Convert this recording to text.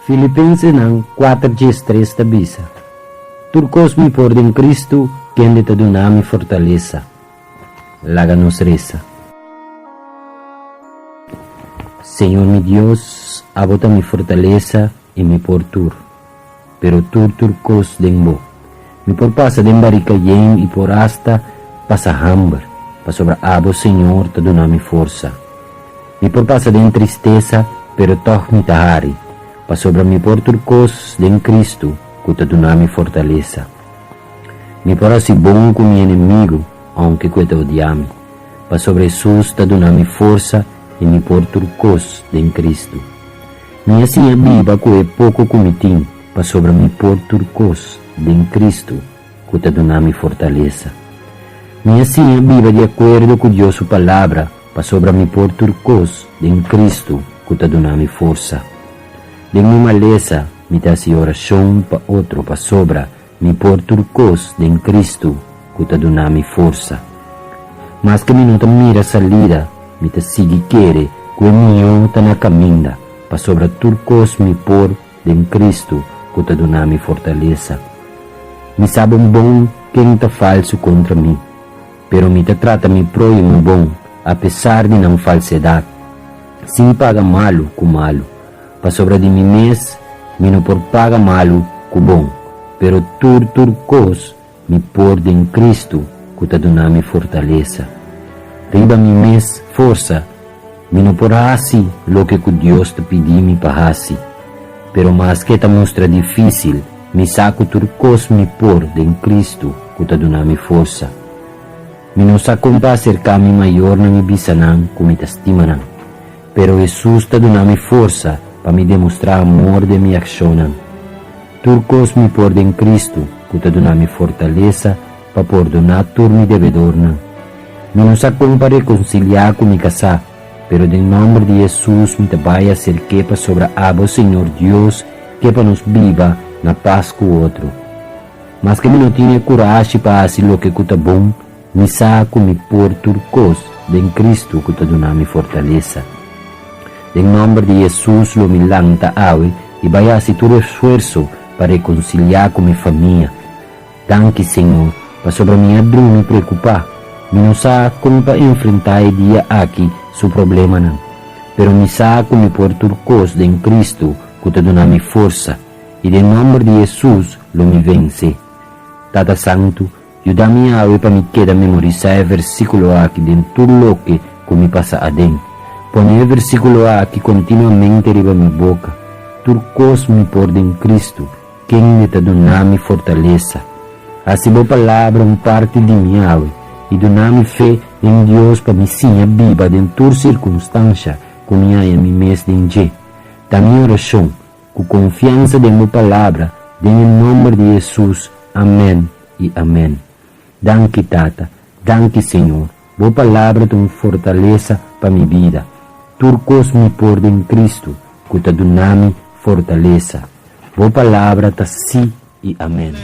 Filipensenan kuater diestres ta bisa, Tur kos mi por den Kristu, kende ta duna mi fortalesa. Laga nos resa. Señor mi Dios, abo ta mi fortalesa i mi por tur, pero tur tur kos den bo. Mi por pasa den barika yen i por asta pasa hamber, pasobra abo, Señor, ta duna mi forsa. Mi por pasa den tristesa, pero tòg mi ta hari, pasobra mi por tur kos den Kristu ku ta duna mi fortalesa. Mi por hasi bon ku mi enemigu, ounke ku e ta odia mi, pasobra Hesus ta duna mi forsa i mi por tur kos den Kristu. Mi a siña biba ku e poko ku mi tin, pasobra mi por tur kos den Kristu ku ta duna mi fortalesa. Mi a siña biba di akuerdo ku Dios su Palabra, pasobra mi por tur kos den Kristu ku ta duna mi forsa. Den mi malesa mi ta hasi orashon pa otro pasobra mi por tur kos den Kristu ku ta duna mi forsa. Maske mi no ta mira salida, mi ta sigui kere ku e mihó ta na kaminda, pasobra tur kos mi por den Kristu ku ta duna mi fortalesa. Mi sa bon bon ken ta falsu kontra mi, pero mi ta trata mi próhimo bon apesar di nan falsedat, sin paga malu ku malu. Pasobra di mi mes mi no por paga malu ku bon, pero tur tur kos mi por den Kristu ku ta duna mi fortalesa. Riba mi mes forsa mi no por hasi loke ku Dios ta pidi mi pa hasi. Pero maske ta mustra difísil, mi sa ku tur kos mi por den Kristu ku ta duna mi forsa. Mi no sa kon pa aserká mi mayornan i bisa nan ku mi ta stima nan. Pero Hesus ta duna mi forsa pa mi demostrá amor den mi akshonnan. Tur kos mi por den Kristu ku ta duna mi fortalesa pa pordoná tur mi debedornan. Mi no sa kon pa rekonsiliá ku mi kasá, pero den nòmber di Hesus mi ta bai aserk'é pasobra abo Señor Dios ke pa nos biba na pas ku otro. Maske mi no tin e kurashi pa hasi loke ku ta bon, Mi sa ku mi por tur kos den Kristu ku ta duna mi fortalesa. Den nòmber di Hesus lo mi lanta awe i bai hasi tur esfuerso pa rekonsiliá ku mi famia. Danki, Señor, pasobra mi a drumi preokupá. Mi no sa kon pa enfrentá e dia aki su problemanan. Pero mi sa ku mi por tur kos den Kristu ku ta duna mi forsa, i den nòmber di Hesus lo mi vense. Tata Santu, Yuda mi awe pa mi keda memorisá e versíkulo aki den tur loke ku mi pasa aden. Pone e versíkulo aki kontinuamente riba mi boka. Tur kos mi por den Kristu, kende ta duna mi fortalesa. Hasi bo Palabra un parti di mi awe, i duna mi fe den Dios pa mi siña biba den tur sirkunstansha ku mi haña mi mes den dje. Ta mi orashon, Ku konfiansa den bo palabra, den e nomber di Hesus, amen i amen. Danki Tata, danki Señor, bo palabra ta un fortalesa pa mi bida. Tur kos mi por den Cristo ku ta duna mi fortalesa. Bo palabra ta si i amen.